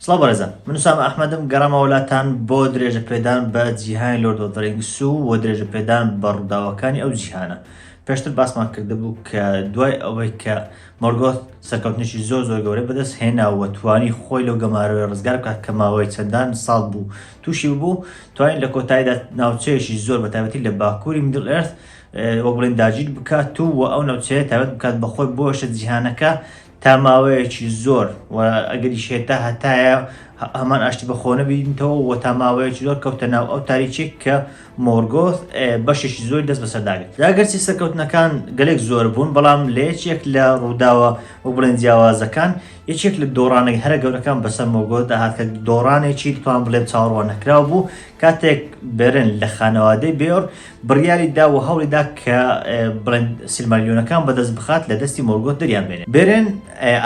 سڵاو بەڕێزان من ئوسامە ئەحمەدم گەڕامەوە لاتان بۆ درێژە پێدان بە جیهانی Lord of the Rings و وە درێژە پێدان بە ڕووداوەکانی ئەو جیهانە پێشتر باسمان کردبوو کە دوای ئەوەی کە مۆرگۆث سەرکەوتنێکی زۆر زۆر گەورەی بەدەست هێنا و توانی خۆی لەو گەمارۆیە ڕزگار بکات کە ماوەی چەندان ساڵ بوو تووشی ببوو توانین لە کۆتاییدا ناوچەیەکی زۆر بە تایبەتی لە باکووری Middle Earth وەک بڵێن داگیر بکات و و ئەو ناوچەیە تایبەت بکات بەخۆی بۆشە جیهانەکە تا ماوەیەکی زۆر و ئەگەریش هەیە تا هەتایە هەمان ئاشتی بەخۆ نەبینیتەوە و تا ماوەیەکی زۆر کەوتە ناو ئەو تاریکیەک کە مۆرگۆث بەشێکی زۆری دەست بەسەرداگرت. ئەگەرچی سەرکەوتنەکان گەلێک زۆر بوون، بەڵام لە یەکێک لە ڕووداوە وەک بڵێن جیاوازەکان، یەکێک لە دۆڕانە هەرە گەورەکان بەسەر مۆرگۆثدا هات کە دۆڕانێکی دەتوانم بڵێم چاوەڕواننەکراو بوو، کاتێک بێرن لە خانەوادەی بێۆر بڕیاری دا و هەوڵی دا کە بڵێن سیلماریلیۆنەکان بەدەست بخات لە دەستی مۆرگۆث دەریان بێنێ. بێرن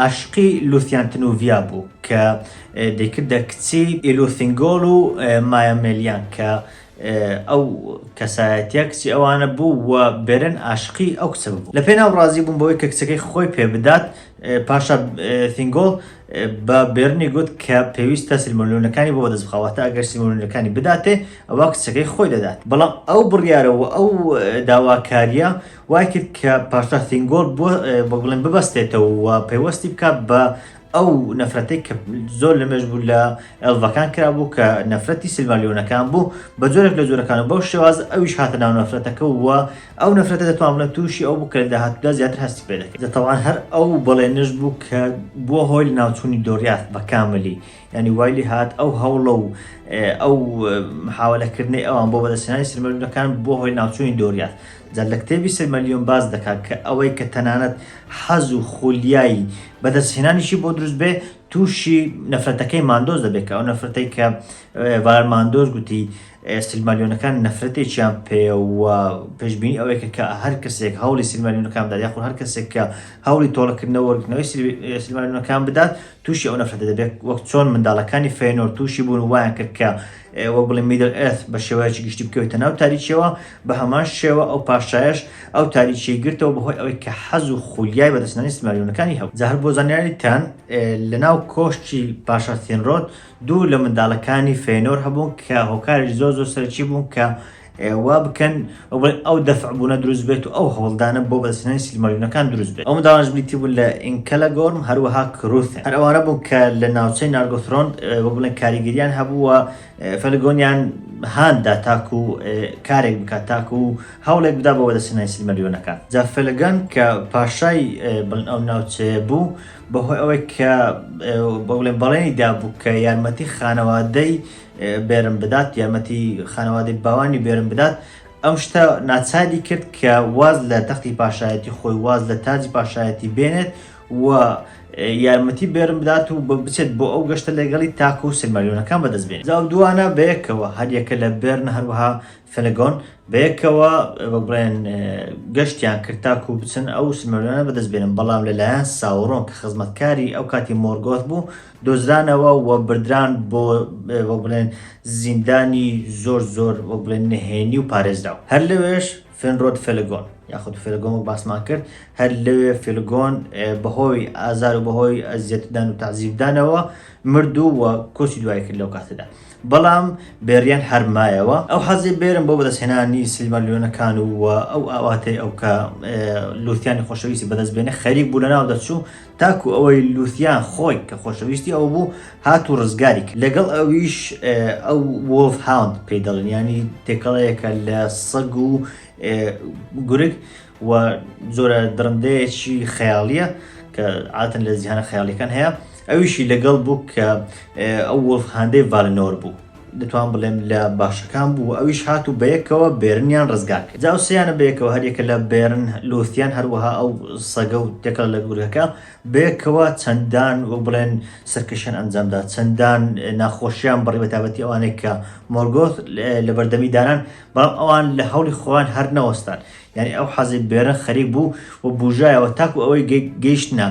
عاشقی لوثیان تنوڤیا بوو کە دەیکردە کچی ئیلوثینگۆل و مایا مێلیان کە ئەو کەسایەتیە کچی ئەوانە بوو و بێرن عاشقی ئەو کچە ببوو. لە پێناو ڕازی بوون بەوەی کە کچەکەی خۆی پێ بدات پاشا ثینگۆل بە بێرنی گوت کە پێویستە سیلماریلیۆنەکانی بۆ بەدەست بخا، واتە ئەگەر سیلماریلیۆنەکانی بداتێ ئەوا کچەکەی خۆی دەدات. بەڵام ئەو بڕیارە و ئەو داواکارییە وای کرد کە پاشا ثینگۆل بۆ بڵێن ببەستێتەوە و پەیوەستی بکات بە ئەو نەفرەتەی کە زۆر لە مێژ بوو لە ئێڵڤەکان کرابوو کە نەفرەتی سیلماریلیۆنەکان بوو بە جۆرێک لە جۆرەکان و بەو شێواز ئەویش هاتە ناو نەفرەتەکە و ئەو نەفرەتە دەتوانم بڵێم تووشی ئەو بوو کە لە داهاتوودا زیاتر هەستی پێ دەکرد. جا تەبعەن هەر ئەو بەڵێنەش بوو کە بووە هۆی لەناوچوونی دۆریاث بە کاملی، یانی وای لێ هات ئەو هەوڵە و ئەو محاوەلەکردنەی ئەوان بۆ بەدەستهێنانی سیلماریلیۆنەکان بووە هۆی لەناوچوونی دۆریاث. جا لە کتێبی سیلماریلیۆن باس دەکات کە ئەوەی کە تەنانەت حەز و خولیای بەدەستهێنانیشی بۆ دروست بێ تووشی نەفرەتەکەی ماندۆس دەبێت کە ئەو نەفرەتەی کە ڤالار ماندۆس گوتی سیلماریلیۆنەکان نەفرەتێکیان پێیە و پێشبینی ئەوەیە کە هەر کەسێک هەوڵی سیلماریلیۆنەکان بدات یاخود هەر کەسێک کە هەوڵی تۆڵەکردنەوە وەرگرتنەوەی سیلماریلیۆنەکان بدات تووشی ئەو نەفرەتە دەبێت وەک چۆن منداڵەکانی فێنۆر تووشی بوون و وایان کرد کە وەک بڵێ Middle Earth بە شێوەیەکی گشتی بکەوێتە ناو تاریکیەوە بە هەمان شێوە ئەو پاشایەش ئەو تاریکیەی گرتەوە بەهۆی ئەوەی کە حەز و خولیای بەدەستهێنانی سیلماریلیۆنەکانی هەبوو. جا هەر بۆ زانیاریتان لەناو کۆشکی پاشا ثینرۆد دوو لە منداڵەکانی فێنۆر هەبوون کە هۆکارێکی زۆر زۆر سەرەکی بوون کە وا بکەن ئەو دەفع بوونە دروست بێت و ئەو هەوڵدانە بۆ بەدەستهێنانی سیلماریلیۆنەکان دروست بێت. ئەو منداڵانەش بریتی بوون لە ئینکەلەگۆرم هەروەها کروثن. هەر ئەوانە بوون کە لە ناوچەی نارگۆثرۆند وەک بڵێن کاریگەریان هەبوو و فەلگۆنیان هان دا تاکو کارێک بکات تاکو هەوڵێک بدا بۆ بەدەستهێنانی سیلماریلیۆنەکان. جا فەلگەن کە پاشای بڵێن ئەو ناوچەیە بوو بەهۆی ئەوەی کە بڵێن بەڵێنی دابوو کە یارمەتی خانەوادەی بێرن بدات یارمەتی خانەوادەی باوانی بێرن بدات ئەم شتە ناچاری کرد کە واز لە تەختی پاشایەتی خۆی واز لە تاجی پاشایەتی بێنێت و یارمەتی بێرن بدات و بچێت بۆ ئەو گەشتە لەگەڵی تاکو سیلماریلیۆنەکان بەدەست بێنێت. جا ئەو دووانە بەیەکەوە هەریەکە لە بێرن هەروەها فەلگۆن بەیەکەوە وەک بڵێن گەشتیان کرد تاکو بچن ئەو سیلماریلیۆنە بەدەست بێنن، بەڵام لەلایەن ساورۆن کە خزمەتکاری ئەو کاتی مۆرگۆث بوو دۆزرانەوە و بردران بۆ وەک بڵێن زیندانی زۆر زۆر وەک بڵێن نهێنی و پارێزراو. هەر لەوێش فێنرۆد فێلگۆن یاخود فێلگۆن وەک باسمان کرد هەر لەوێ فێلگۆن بەهۆی ئازار و بەهۆی ئەزیەتدان و تەعزیبدانەوە مرد و کۆچی دوایی کرد لەو کاتەدا. بەڵام بێریان هەر مایەوە. ئەو حەزەی بێرن بۆ بەدەستهێنانی سیلماریلیۆنەکان و ئەو ئاواتەی ئەو کە لوثیانی خۆشەویستی بەدەست بێنێ خەریک بوو لەناو دەچوو تاکو ئەوەی لوثیان خۆی کە خۆشەویستی ئەو بوو هات و ڕزگاری کرد. لەگەڵ ئەویش ئەو wolf hound پێی دەڵێن یانی تێکەڵەیەکە لە سەگ و گورگ و جۆرە دڕندەیەکی خەیاڵیە کە عادەتەن لە جیهانە خەیاڵیەکان هەیە ئەویشی لەگەڵ بوو کە ئەو wolf hound ەی ڤالنۆر بوو دەتوان بڵێم لە باشەکان بوو ئەویش هات و بەیەکەوە بێرنیان ڕزگار کرد جا ئەو سیانە بەیەکەوە هەریەکە لە بێرن لوثیان هەروەها ئەو سەگە و تێکەڵ لە گورگەکە بەیەکەوە چەندان وەک بڵێن سەرکەشیان ئەنجامدا چەندان ناخۆشیان بڕی بەتابەتی ئەوانەی کە مۆرگۆث لە بەردەمی دانان بەڵام ئەوان لە هەوڵی خۆیان هەر نەوەستان یانی ئەو حەزەی بێرن خەریک بوو و بوژایەوە تاکو ئەوەی گەیشتنە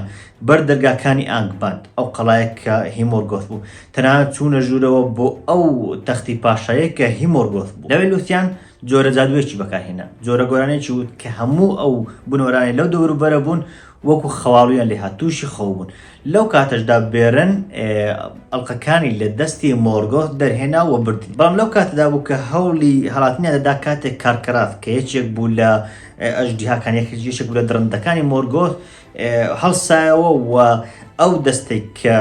بەر دەرگاکانی ئانگباند، ئەو قەڵایە کە هی مۆرگۆث بوو. تەنانەت چوونە ژوورەوە بۆ ئەو تەختی پاشایەی کە هی مۆرگۆث بوو. لەوێ لوثیان. جۆرە جادوویەکی بەکارهێنا، جۆرە گۆرانیەکی وت کە هەموو ئەو بوونەوەرانەی لەو دەوروبەرە بوون وەکو خەواڵویان لێهات تووشی خەو بوون. لەو کاتەشدا بێرن ئەڵقەکانی لە دەستی مۆرگۆث دەرهێنا و بردی. بەڵام لەو کاتەدا بوو کە هەوڵی هەڵاتنیان دەدا کاتێک کارکەراث کە یەکێک بوو لە ئەژدیهاکان یەکێک بوو لە دڕندەکانی مۆرگۆث هەڵسایەوە و ئەو دەستەی کە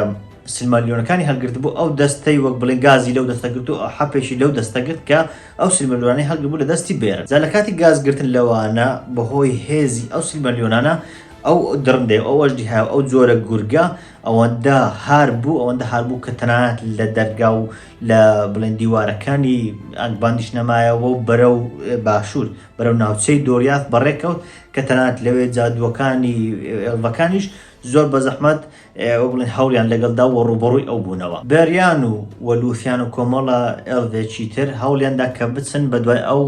سلمالیۆنەکانی هەڵگرتبوو ئەو دەستەی وەک بڵێن گازی لەو دەستە گرت و حەپێکی لەو دەستە گرت کە ئەو سلمەلیۆنانەی هەڵگربوو لە دەستی بێرن. جا لە کاتی گاز گرتن لەوانە بەهۆی هێزی ئەو سلمەلیۆنانە ئەو دڕندەی ئەو ئەژدیهای و ئەو جۆرە گورگە ئەوەندە هار بوو ئەوەندە هار بوو کە تەنانەت لە دەرگا و لە بڵێن دیوارەکانی ئەنگباندیش نەمایەوە و بەرەو باشوور بەرەو ناوچەی دۆریاث بەڕێکەوت کە تەنانەت لەوێ جادووەکانی ئێڵڤەکانیش زۆر بە زەحمەت وەک بڵێن هەوڵیان لەگەڵدا و ڕووبەڕووی ئەو بوونەوە. بێریان و و لوثیان و کۆمەڵە ئێڵڤێکی تر هەوڵیاندا کە بچن بەدوای ئەو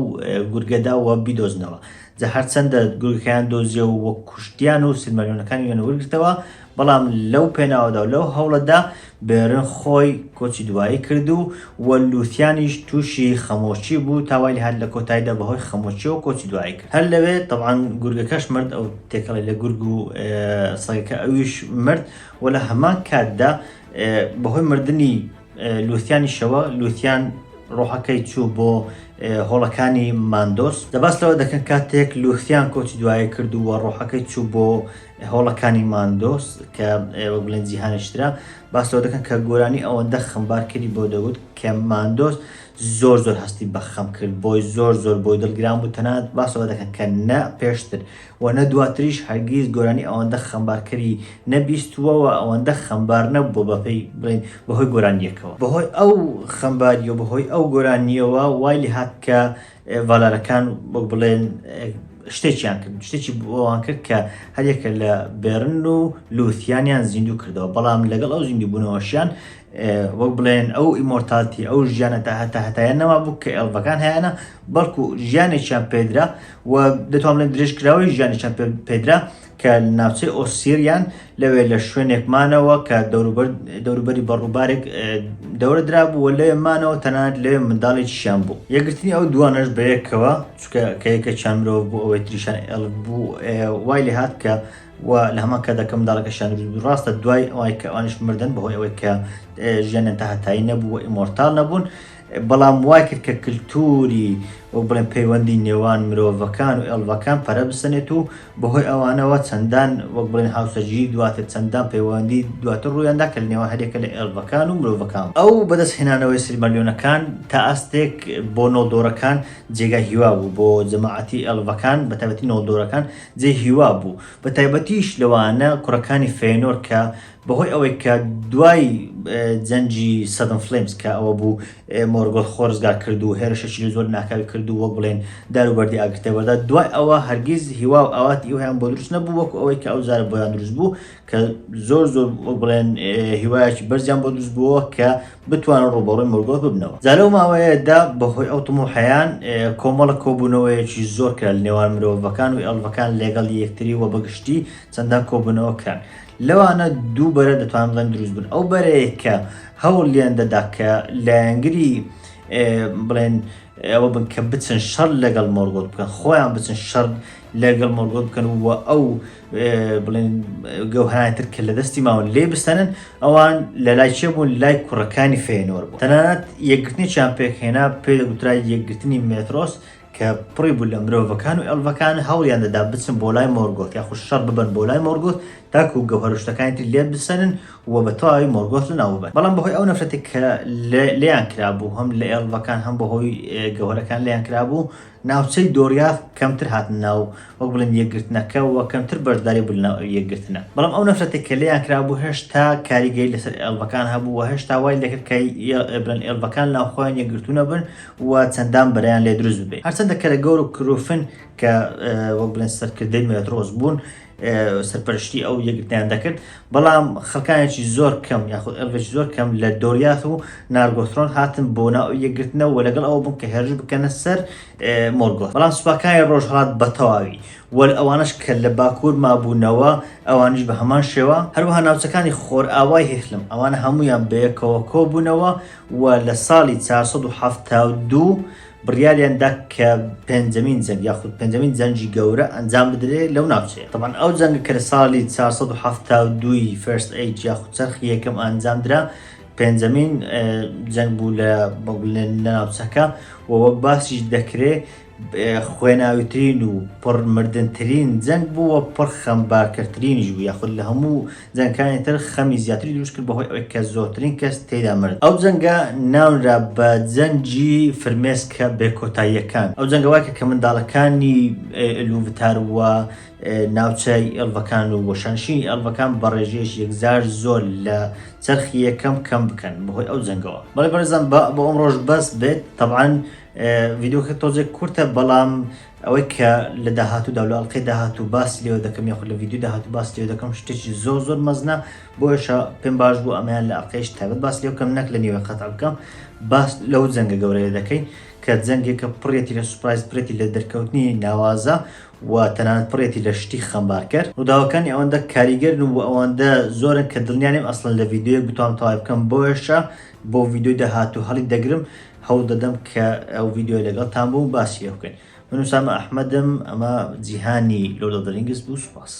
گورگەدا و بیدۆزنەوە. جا هەرچەندە گورگەکەیان دۆزیەوە و کوشتیان و سلماریۆنەکانیان وەرگرتەوە، بەڵام لەو پێناوەدا و لەو هەوڵەدا بێرن خۆی کۆچی دوایی کرد و و لوثیانیش تووشی خەمۆکی بوو تا وای لێهات لە کۆتاییدا بەهۆی خەمۆکیەوە کۆچی دوایی کرد. هەر لەوێ تەبعەن گورگەکەش مرد، ئەو تێکەڵی لە گورگ و سەگەکە ئەویش مرد و لە هەمان کاتدا بەهۆی مردنی لوثیانیشەوە لوثیان ڕۆحەکەی چوو بۆ هۆڵەکانی ماندۆس. دەباس لەوە دەکەن کاتێک لوثیان کۆچی دوایی کرد و ڕۆحەکەی چوو بۆ هۆڵەکانی ماندۆس کە وەک بڵێن جیهانێکی ترە، باس لەوە دەکەن کە گۆرانی ئەوەندە خەمبارکەری بۆ دەگوت کە ماندۆس زۆر زۆر هەستی بە خەم کرد بۆی زۆر زۆر بۆی دڵگران بوو، تەنانەت باس لەوە دەکەن کە نە پێشتر و نە دواتریش هەرگیز گۆرانی ئەوەندە خەمبارکەری نەبیستووە و ئەوەندە خەمبار نەبووە بەپێی بڵێین بەهۆی گۆرانییەکەوە. بەهۆی ئەو خەمبارییە و بەهۆی ئەو گۆرانییەوە وای لێهات کە ڤالارەکان وەک بڵێن شتێکیان کرد شتێکی بۆوان کرد کە هەریەکە لە بێرن و لوثیانیان زیندوو کردەوە، بەڵام لەگەڵ ئەو زیندووبوونەوەشیان وەک بڵێن ئەو immortality ئەو ژیانە تا هەتا هەتایە نەمابوو کە ئێڵڤەکان هەیانە، بەڵکو ژیانێکیان پێدرا و دەتوانم بڵێم درێژکراوەی ژیانێکیان پێدرا کە ناوچەی ئۆسیریان لەوێ لە شوێنێک مانەوە کە دەوروبەری بە ڕووبارێک دەورە درابوو و لەوێ مانەوە، تەنانەت لەوێ منداڵێکیشیان بوو. یەکگرتنی ئەو دووانەش بەیەکەوە، چونکە کە یەکێکیان مرۆڤ بوو ئەوەی تریشیان ئێڵف بوو، وای لێهات کە و لە هەمان کاتدا کە منداڵەکەشیان دروست بوو، ڕاستە دوای ئەوەی کە ئەوانیش مردن بەهۆی ئەوەی کە ژیانیان تا هەتایی نەبوو و immortal نەبوون، بەڵام وای کرد کە کلتوری وەک بڵێن پەیوەندی نێوان مرۆڤەکان و ئێڵڤەکان پەرە بسەنێت و بەهۆی ئەوانەوە چەندان وەک بڵێن هاوسەرگیری دواتر چەندان پەیوەندی دواتر ڕوویاندا کە لە نێوان هەریەکە لە ئێڵڤەکان و مرۆڤەکان ئەو بەدەست هێنانەوەی سلمەلیۆنەکان تا ئاستێک بۆ نۆڵدۆرەکان جێگای هیوا بوو بۆ جەماعەتی ئێڵڤەکان بە تایبەتی نۆڵدۆرەکان جێی هیوا بوو بە تایبەتیش لەوانە کوڕەکانی فێنۆر کە بەهۆی ئەوەی کە دوای جەنگی Sudden Flames کە ئەوە بوو مۆرگۆث خۆ ڕزگار کرد و هێرشێکی زۆر ناکاوی کرد و وەک بڵێن دار و بەردی ئاگر تێبەردا، دوای ئەوە هەرگیز هیوا و ئاواتی ئەویان بۆ دروست نەبوو وەکو ئەوەی کە ئەو جارە بۆیان دروست بوو کە زۆر زۆر وەک بڵێن هیوایەکی بەرزیان بۆ دروست بووە کە بتوانن ڕووبەڕووی مۆرگۆث ببنەوە. جا لەو ماوەیەدا بەهۆی ئەو تموحەیان کۆمەڵە کۆبوونەوەیەکی زۆر کرا لە نێوان مرۆڤەکان و ئێڵڤەکان لەگەڵ یەکتری و بەگشتی چەندان کۆبوونەوە کران. لەوانە دوو بەرە دەتوانم بڵێم دروست بوون، ئەو بەرەیە کە هەوڵیان دەدا کە لایەنگری بڵێن ئەوە بن کە بچن شەڕ لەگەڵ مۆرگۆت بکەن، خۆیان بچن شەڕ لەگەڵ مۆرگۆت بکەن و ئەو بڵێن گەوهرانی تر کە لە دەستی ماون لێ بستەنن، ئەوان لە لای کێ بوون؟ لای کوڕەکانی فێنۆر بوون. تەنانەت یەکگرتنێکیان پێکهێنا پێی دەگوترا یەکگرتنی مێترۆس کە پڕی بوو لە مرۆڤەکان و ئێڵڤەکان، هەوڵیان دەدا بچن بۆ لای مۆرگۆث یاخود شەڕ ببەن بۆ لای مۆرگۆث تاکو گەوهەر و شتەکانی تری لێ بسەنن و بە تەواوی مۆرگۆث لەناو ببەن. بەڵام بەهۆی ئەو نەفرەتەی کە لێیان کرابوو، هەم لە ئێڵڤەکان هەم بەهۆی گەوهەرەکان لێیان کرابوو، ناوچەی دۆریاث کەمتر هاتنە ناو وەک بڵێن یەکگرتنەکە و کەمتر بەشداری بوو لەناو ئەو یەکگرتنە. بەڵام ئەو نەفرەتەی کە لێیان کرابوو هێشتا کاریگەری لەسەر ئێڵڤەکان هەبوو و هێشتا وای دەکرد کە بڵێن ئێڵڤەکان لەناو خۆیان یەکگرتوو نەبن و چەندان بەرەیان لێ دروست ببێ. هەرچەندە کەرەگۆر و کروفن کە وەک بڵێن سەرکردەی مێترۆس بوون سەرپەرشتی ئەو یەکگرتنیان دەکرد، بەڵام خەڵکانێکی زۆر کەم یاخود ئێڵڤێکی زۆر کەم لە دۆریاث و نارگۆثرۆن هاتن بۆ ناو ئەو یەکگرتنە و لەگەڵ ئەوە بوون کە هێرش بکەنە سەر مۆرگۆث. بەڵام سوپاکانی ڕۆژهەڵات بە تەواوی و ئەوانەش کە لە باکوور مابوونەوە ئەوانیش بە هەمان شێوە، هەروەها ناوچەکانی خۆرئاوای هیثلم ئەوانە هەموویان بەیەکەوە کۆبوونەوە و لە ساڵی 472. بڕیاریان دا کە پێنجەمین جەنگ یاخود پێنجەمین جەنگی گەورە ئەنجام بدرێ لەو ناوچەیە. تەبعەن ئەو جەنگە کە لە ساڵی 472 ی First Age یاخود چەرخی یەکەم ئەنجام درا پێنجەمین جەنگ بوو لە لە ناوچەکە و وەک باسیش دەکرێ خوێناویترین و پڕ مردنترین جەنگ بوو و پڕ خەمبارکەرترینیش بوو یاخود لە هەموو جەنگەکانی تر خەمی زیاتری دروست کرد بەهۆی ئەوەی کە زۆرترین کەس تێیدا مرد. ئەو جەنگە ناونرا بە جەنگی فرمێسکە بێکۆتاییەکان. ئەو جەنگە وای کرد کە منداڵەکانی ئلوڤتار و ناوچەی ئێڵڤەکان و شانشینی ئێڵڤەکان بە ڕێژەیەکی یەکجار زۆر لە چەرخی یەکەم کەم بکەن بەهۆی ئەو جەنگەوە. بەڵێ بەڕێزان با بۆ ئەمڕۆش بەس بێت. تەبعەن ڤیدیۆکە تۆزێک کورتە بەڵام ئەوەی کە لە داهاتوودا و لە ئەڵقەی داهاتوو باسی لێوە دەکەم یاخود لە ڤیدیۆی داهاتوو باسی لێوە دەکەم شتێکی زۆر زۆر مەزنە بۆیەشە پێم باش بوو ئەمەیان لە ئەڵقەیش تایبەت باس لێ بکەم نەک لە نیوەی قەتع بکەم باس لەو جەنگە گەورەیە دەکەین کە جەنگێکە پڕێتی لە surprise پرێتی لە دەرکەوتنی ناوازە و تەنانەت پڕێتی لە شتی خەمبارکەر ڕووداوەکانی ئەوەندە کاریگەرن و ئەوەندە زۆرن کە دڵنیا نیم ئەسڵەن لە ڤیدیۆیەک بتوانم تەواوی بکەم بۆیەشە بۆ ڤیدیۆی داهاتوو هەڵی دەگرم هەوڵ دەدەم کە ئەو ڤیدیۆیە لەگەڵتان بووم باسی لێ بکەین. من ئوسامە ئەحمەدم ئەمە جیهانی Lord of the Rings بوو سوپاس.